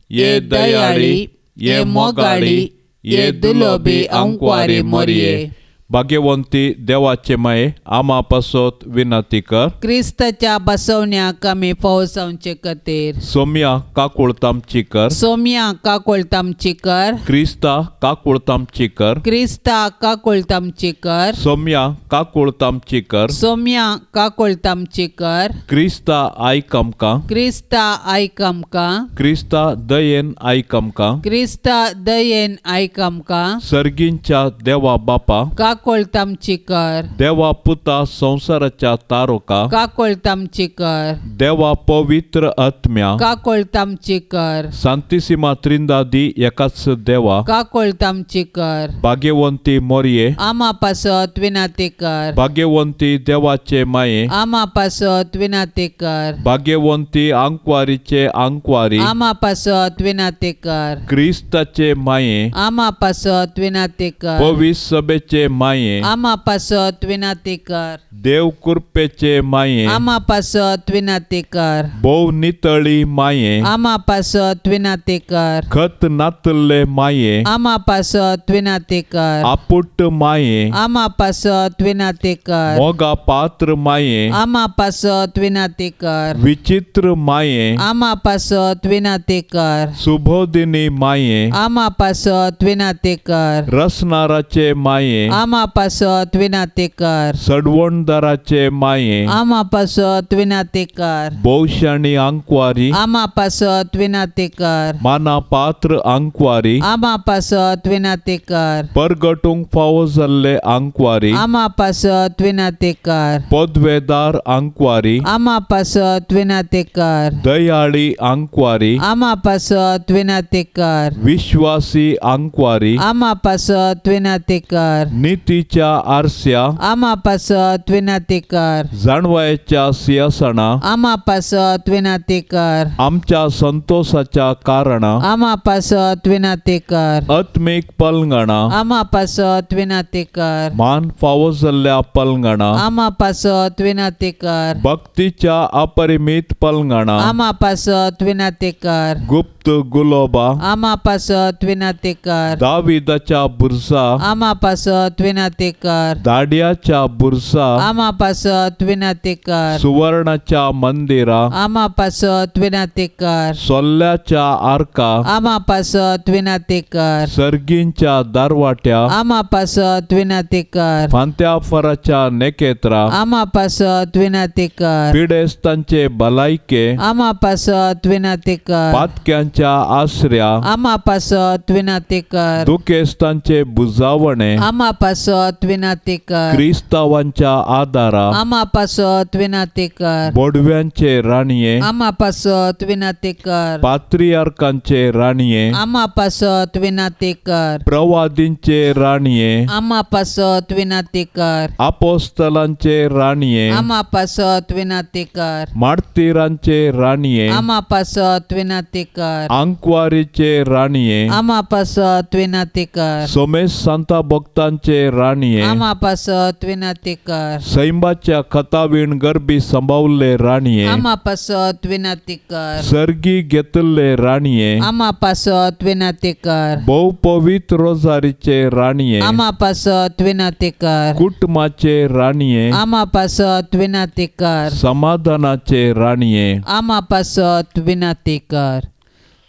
ये दयाळी, ये मोगाळी, ये दुलोबी अंकवारी मरिये, भाग्यवंती देवाचे माये आमा पासत विनंती कर. क्रिस्ताच्या बसवण्याक आमी फावो जावचे खातीर. सोम्या काकुळतामची कर. सोम्या काकुळतामची कर. क्रिस्ता काकुळतामची कर. क्रिस्ता काकुळतामची कर. सोम्या काकुळतामची कर. सोम्या काकुळतामची कर. क्रिस्ता आयक आमकां. क्रिस्ता आयक आमकां. क्रिस्ता दयेन आयक आमकां. क्रिस्ता दयेन आयक आमकां. सर्गींच्या देवा बापा काकुळतामची कर. देवा पुता संवसाराच्या तारोका काकुळतामची कर. देवा पवित्र आत्म्या काकुळतामची कर. सांतिसिमा त्रिंदादी एकाच देवा काकुळतामची कर. भाग्यवंती मोरये आमा पासत विनंती कर. भाग्यवंती देवाचे माये आमा पासत विनंती कर. भाग्यवंती आंकवारीचे आंकवारी आमा पासत विनंती कर. क्रिस्ताचे माये आमा पासत विनंती कर. पवित्र सभेचे माये आमा पासत विनंती कर. देव कृपेचे माये आमा पासत विनंती कर. भोव नितळी माये आमा पासत विनंती कर. खत नातल्ले माये आमा पासत विनंती कर. आपुट माये आमा पासत विनंती कर. मोगा पात्र माये आमा पासत विनंती कर. विचित्र माये आमा पासत विनंती कर. सुबोधिनी माये आमा पासत विनंती कर. रसनाराचे माये आमा पासत विनंती कर. सडवणदाराचे माये आमा पासत विनंती कर. भोवशाणी आंकवारी आमा पासत विनंती कर. माना पात्र आंकवारी आमा पासत विनंती कर. परगटूंक फावो जाल्ले आंकवारी आमा पासत विनंती कर. पदवेदार आंकवारी आमा पासत विनंती कर. दयाळी आंकवारी आमा पासत विनंती कर. विश्वासी आंकवारी आमा पासत विनंती कर. नितीच्या आरस्या आमा पासत विनंती कर. जाणवायेच्या सिंहासना आमा पासत विनंती कर. आमच्या संतोषाच्या कारणा आमा पासत विनंती कर. आत्मीक पलंगणा आमा पासत विनंती कर. मान फावो जाल्ल्या पलंगणा आमा पासत विनंती कर. भक्तीच्या अपरिमीत पलंगणा आमा पासत विनंती कर. गुप्त गुलोबा आमा पासत विनंती कर. दाविदाच्या बुरसा आमा पासत विनंती कर. दाड्याच्या बुरसा आमा पासत विनंती कर. सुवर्णाच्या मंदिरा आमा पासत विनंती कर. सोल्ल्याच्या आर्का आमा पासत विनंती कर. सर्गींच्या दारवाट्या आमा पासत विनंती कर. फांत्याफराच्या नेकेत्रा आमा पासत विनंती कर. पिडेस्तांचे भलायके आमा पासत विनंती कर. पातक्यांच्या आसऱ्या आमा पासत विनंती कर. दुखेस्तांचे बुजावणे आमा पासत विनंती कर. क्रिस्तावांच्या आदारा आमा पासत विनंती कर. बोडव्यांचे राणये आमा पासत विनंती कर. पात्रियार्कांचे राणये आमा पासत विनंती कर. प्रवादींचे राणये आमा पासत विनंती कर. आपोस्तलांचे राणये आमा पासत विनंती कर. मार्तीरांचे राणये आमा पासत विनंती कर. आंकवारीचे राणये आमा पासत विनंती कर. सोमेश सांता भक्तांचे राणये आमा पासत विनंती कर. सैंबाच्या खतावीण गर्भी संभावल्ले राणये आमा पासत विनंती कर. सर्गी घेतल्ले राणये आमा पासत विनंती कर. भोव पवित्र रोजारीचे राणये आमा पासत विनंती कर. कुटुंबाचे राणये आमा पासत विनंती कर. समाधानाचे राणये आमा पासत विनंती कर.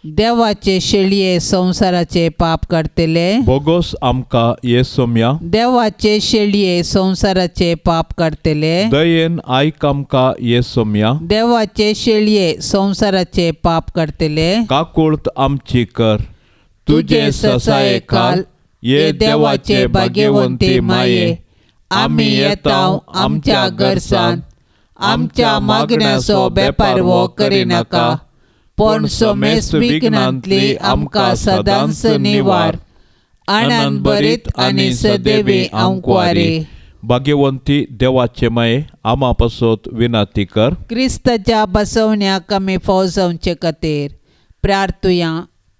देवाचे शेळये संवसाराचे पाप काडटले. बोगोस आमकां ये सोम्या. देवाचे शेळये संवसाराचे पाप काडटले. दयेन आयक आमकां ये सोम्या. देवाचे शेळये संवसाराचे पाप काडटले. काकुळत आमची कर. तुजे ससाये खाल ये देवाचे भाग्यवंती माये आमी येता आमच्या गरसान आमच्या मागण्याचो बेपारवो करिनाका, पूण सोमेस विघ्नांतली आमकां सदांच निवार. आनंद भरीत आनी सदैवी आंकवारी. भाग्यवंती देवाचे माये आमा पासत विनंती कर. क्रिस्ताच्या बसवण्याक आमी फाव जावचे खातीर प्रार्थुया.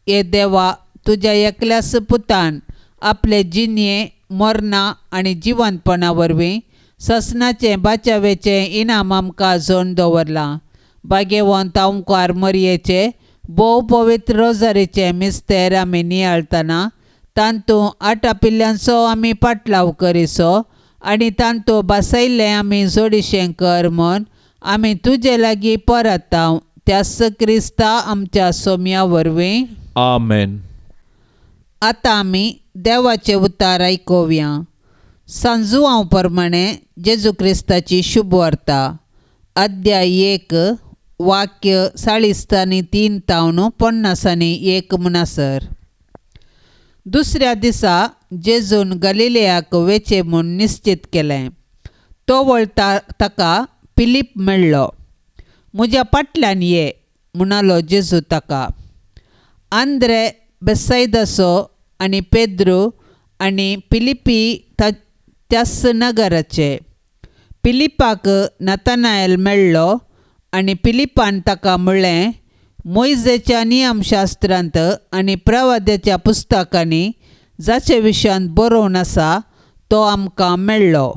हे देवा, तुज्या एकल्याच पुतान आपले जिणये मरणां आनी जिवंतपणा वरवीं ससनाचें बाचावेचें इनाम आमकां जोडून दवरलां. भाग्यवंत आमकार मरयेचे भोव पवित्र रोजारीचें मिस्तेर आमी नियाळतना तांतू आटापिल्ल्यांचो आमी पाटलाव करिसो आनी तांतू बसयल्लें आमी जोडिशें कर म्हूण आमी तुजे लागीं परताव त्याच क्रिस्ता आमच्या सोम्या वरवीं. आमेन. आतां आमी देवाचें उतार आयकुया. सांजुआंव प्रमाणे जेजू क्रिस्ताची शुभवार्ता, अध्याय 1, वाक्य 43 तावन 51 म्हणसर. दुसऱ्या दिसा जेजून गलिलेयाक वेचें म्हूण निश्चित केलें. तो वळता ताका फिलीप मेळ्ळो. म्हज्या फाटल्यान ये म्हणालो जेजू ताका. आंद्रे बेसायदाचो आनी पेद्रू आनी फिलिपी त्याच नगराचे. फिलिपाक नथानाएल मेळ्ळो आनी फिलिपान ताका म्हणलें, मोयजेच्या नियमशास्त्रांत आनी प्रवाद्याच्या पुस्तकांनी जाचे विशयांत बरोवन आसा तो आमकां मेळ्ळो.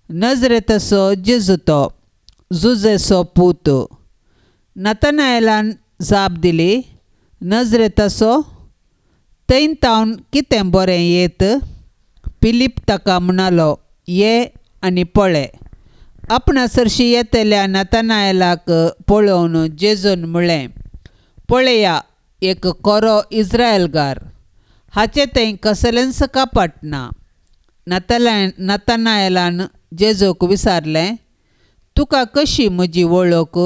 नजरेतसो जेजू तो, जुजेचो पूत. नथानाएलान जाप दिली, नजरेतसो थंय तावन कितें बरें येत? फिलीप ताका म्हणालो, ये आनी पळय. आपणा सरशी येतल्या नथानाएलाक पळोवन जेजून म्हणलें, पळया एक कोरो इस्रायलगार, हाचें थंय कसलेंच कपट ना. नथानाएलान जेजूक विचारलें, तुका कशी म्हजी वळख?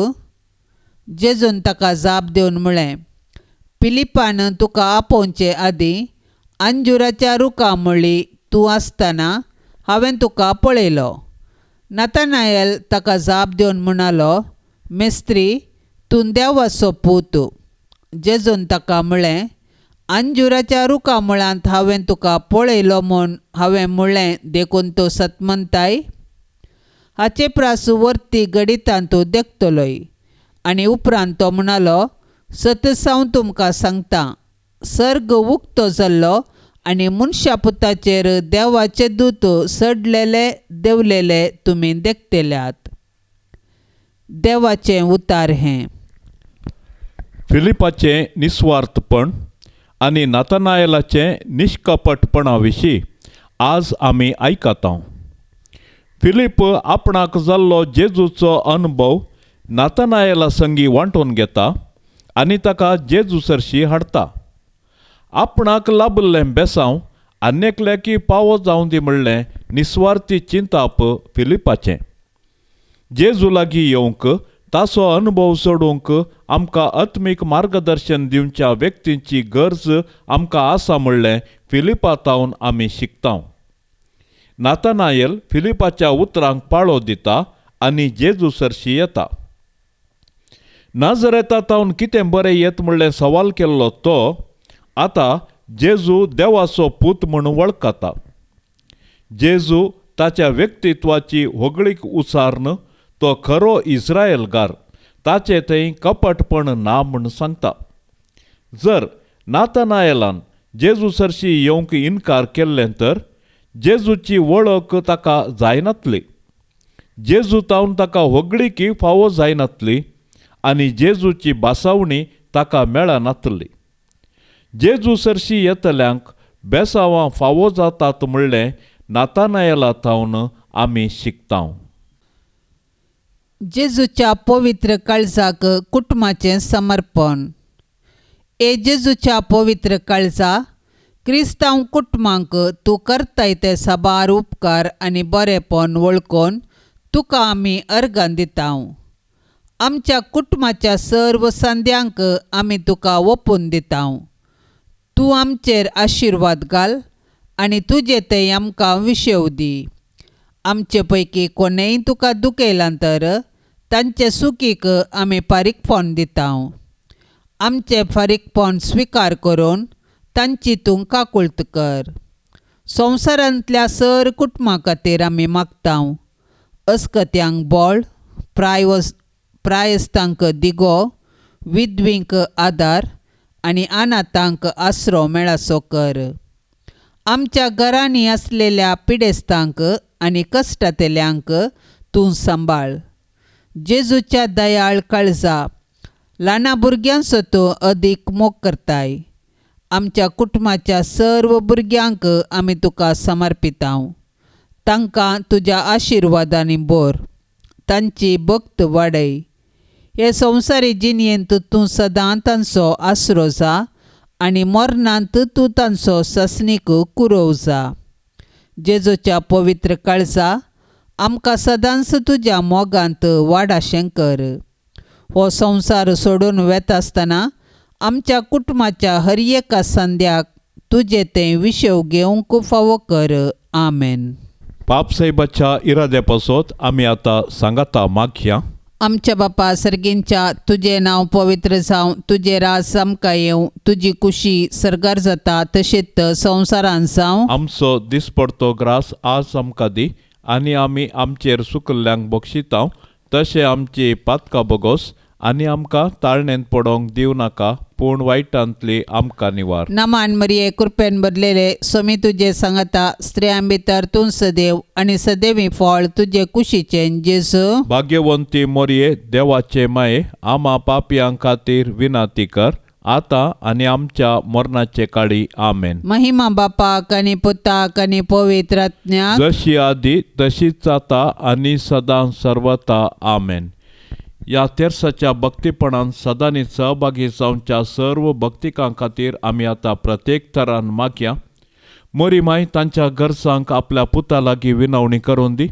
जेजून ताका जाप दिवन म्हणलें, फिलिपान तुका आपोवचे आदीं अंजुराच्या रुखा मुळी तूं आसतना हांवें तुका पळयलो. नथानाएल ताका जाप दिवन म्हणालो, मेस्त्री, तूं देवाचो पूत. जेजून ताका म्हणलें, अंजुराच्या रुखा मुळांत हांवें तुका पळयलो म्हूण हांवें म्हणलें देखून तूं सतमंताय? हाचे प्रास वरती गणितान तूं देखतलोय. आनी उपरांत तो म्हणालो, सतच हांव तुमकां सांगता, सर्ग उक्तो जाल्लो आनी मनशा पुताचेर देवाचे दूत चडलेले देंवलेले तुमी देखतल्यात. देवाचें उतार हें. फिलिपाचें निस्वार्थपण आनी नथानाएलाचें निष्कपटपणा विशीं आज आमी आयकता. फिलीप आपणाक जाल्लो जेजूचो अनुभव नथानाएला संगी वांटून घेता आनी ताका जेजू सरशी हाडटा. आपणाक लाबिल्लें बेसांव आनी पावो जावं दी म्हणलें निस्वार्थी चिंताप फिलिपाचें. जेजू लागीं येवंक ताचो अनुभव सोडूंक आमकां आत्मीक मार्गदर्शन दिवच्या व्यक्तींची गरज आमकां आसा म्हणलें फिलिपा तावन आमी शिकता. नथानाएल फिलिपाच्या उतरांक पाळो दिता आनी जेजू सरशी येता. नाजरेता तावन कितें बरें येत म्हणलें सवाल केल्लो तो आतां जेजू देवाचो पूत म्हूण वळखता. जेजू ताच्या व्यक्तित्वाची होगळीक उचारून तो खरो इस्रायलगार, ताचे थंय कपटपण ना म्हूण सांगता. जर नथानाएलान जेजू सरशी येवंक इनकार केल्लें तर जेजूची वळख ताका जायनातली, जेजू तावन ताका होगळीकी फावो जायनातली आनी जेजूची बासावणी ताका मेळनातली. जेजू सरशी येतल्यांक बेसावां फावो जातात म्हणलें नथानाएला तावन आमी शिकता. जेजूच्या पवित्र काळजाक कुटुंबाचें समर्पण. ए जेजूच्या पवित्र काळजा, क्रिस्तांव कुटुंबांक तूं करताय ते साबार उपकार आनी बरेपण वळखून तुका आमी अर्गां दिता. आमच्या कुटुंबाच्या सर्व संद्यांक आमी तुका ओपून दिता. तूं आमचेर आशिर्वाद घाल आनी तुजे ते आमकां विशेव दी. आमचे पैकी कोणेय तुका दुखयलां तर तांचे सुकीक आमी फारीकपण दिता. आमचें फारीकपण स्विकार करून तांची तूं काकुळट कर. संवसारांतल्या सर कुटुंबा खातीर आमी मागता. अस्कत्यांक बळ, प्रायस्तांक दिगो, विधवींक आदार आनी अनाथांक आसरो मेळासो कर. आमच्या घरांनी आसलेल्या पिडेस्तांक आनी कश्टांतल्यांक तूं सांबाळ. जेजूच्या दयाळ काळजा, ल्हाना भुरग्यांचो तूं अदीक मोग करताय. आमच्या कुटुंबाच्या सर्व भुरग्यांक आमी तुका समर्पितांव. तांकां तुज्या आशिर्वादांनी भर, तांची भक्त वाडय. हे संवसारी जिणेंत तूं सदां तांचो आसरो जा आनी मरणांत तूं तांचो ससनीक कुरोव जा. जेजूच्या पवित्र काळजा आमकां सदांच तुज्या मोगांत वाडाशें कर. हो संवसार सोडून वेता आसतना आमच्या कुटुंबाच्या हर एका संद्याक तुजें तें विशेव घेवंक फावो कर. आमेन. पापसाहेबाच्या इराद्या पासत आमी आतां सांगाता मागया. आमच्या बापा सर्गींच्या, तुजें नांव पवित्र जावं, तुजें राज आमकां येवं, तुजी कुशी सर्गार जाता तशेंच संवसारांत जावं. आमचो दिसपडतो ग्रास आज आमकां दी आनी आमी आमचेर सुकल्ल्यांक बक्षितांव तशें आमची पातकां बोगोस आनी आमकां ताळणेंत पडोंक दिवं नाका, पूण वायटांतली आमकां निवार. नमान मरिये, कृपेन भरलेले, स्वामी तुजे सांगता, स्त्रियां भितर तूं सदैव आनी सदैवी फळ तुजे कुशीचें जेजू. भाग्यवंती मोरये, देवाचे माये, आमा पापयां खातीर विनंती कर आतां आनी आमच्या मरणाचे काळी. आमेन. महिमा बापाक आनी पुताक आनी पवित्र आत्म्याक, जशी आदी तशीच आतां आनी सदां सर्वता. आमेन. ह्या तेर्साच्या भक्तीपणान सदांनी सहभागी जावच्या सर्व भक्तिकां खातीर आमी आतां प्रत्येक तरान मागया. मोरी माय तांच्या गरजांक आपल्या पुता लागीं विनवणी करून दी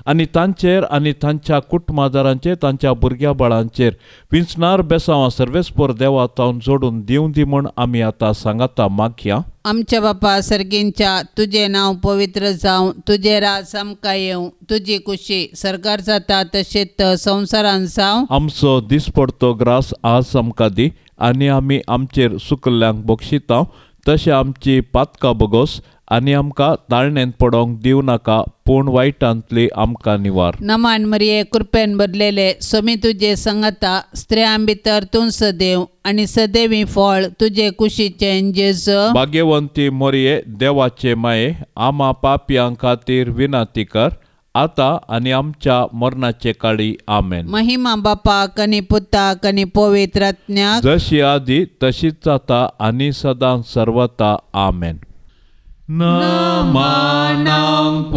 आनी तांचेर आनी तांच्या कुटुंबादारांचेर, तांच्या भुरग्या बाळांचेर विंचणार बेसांवां सर्वेस्पोर देवा तावन जोडून दिवं दी म्हूण आमी आतां सांगाता मागया. आमच्या बापा सर्गींच्या, तुजें नांव पवित्र जावं, तुजें राज आमकां येवं, तुजी कुशी सर्गार जाता तशेंच संवसारांत जावं. आमचो दिसपडतो ग्रास आज आमकां दी आनी आमी आमचेर सुकल्ल्यांक बक्षितांव तशें आमची पातकां बोगोस आनी आमकां ताळणेंत पडोंक दिवं नाका, पूण वायटांतली आमकां निवार. नमान मरिये, कृपेन भरलेले, स्वामी तुजे सांगाता, स्त्रियां भितर तूं सदैव आनी सदैवी फळ तुजे कुशीचें जेजू. भाग्यवंती मोरये, देवाचे माये, आमा पापयां खातीर विनंती कर आतां आनी आमच्या मरणाचे काळी. आमेन. महिमा बापाक आनी पुताक आनी पवित्र आत्म्याक, जशी आदी तशीच आतां आनी सदां सर्वता. आमेन. नमनांक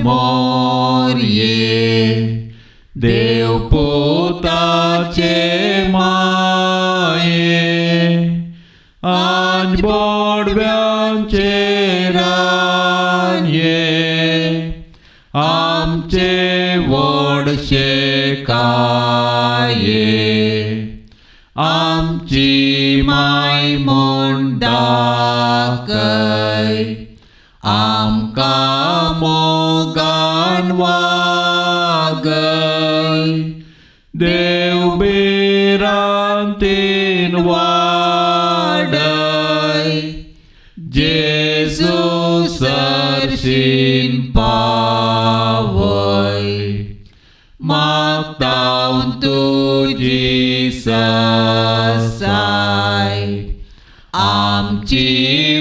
मोरये, देवपुताचे माये, आनी बोडव्यांचे रानये, आमचे व्हडशे काये, आमची माय म्हूण दाखय, आमकां मोगान वागय, देव भिरांतीन वाडय, जेजू सरशीन पावय, मागतांव तुजी ससाय, आमची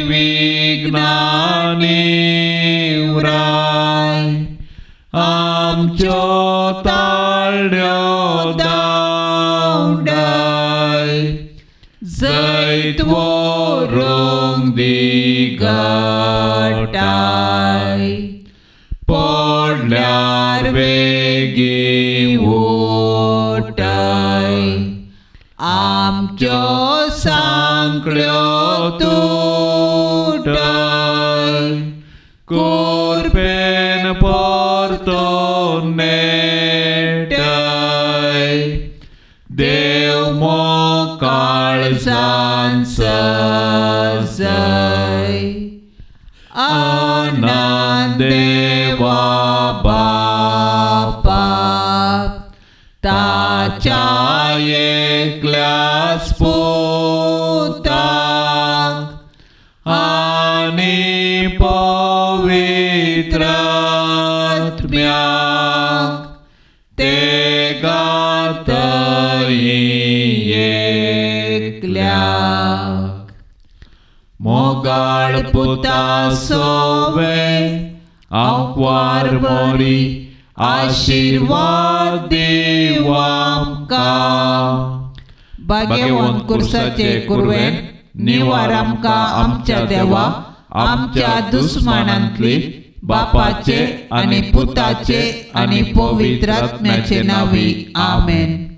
विघ्नां निवराय, आमच्यो ताळण्यो धांवडाय, जैत व्हरूंक दी घटाय, पडल्यार वेगीं उठय, आमच्यो सांकळ्यो तुटय, कुरपेन परतून नेटय, देव मोकाळजान सजय, आनंद देवा बापाक, ताच्या एकल्याच पुताक आनी पवित्र आत्म्याक, ते गातय एकल्याक. मोगाळ पुता सोवे आंकवार मोरी, आशिर्वाद दीव आमकां. भाग्यवंत कुर्साचे कुरवेन निवार आमकां आमच्या देवा, आमच्या दुस्मानांतली, बापाचे आनी पुताचे आनी पवित्र आत्म्याचे नांवी. आमेन.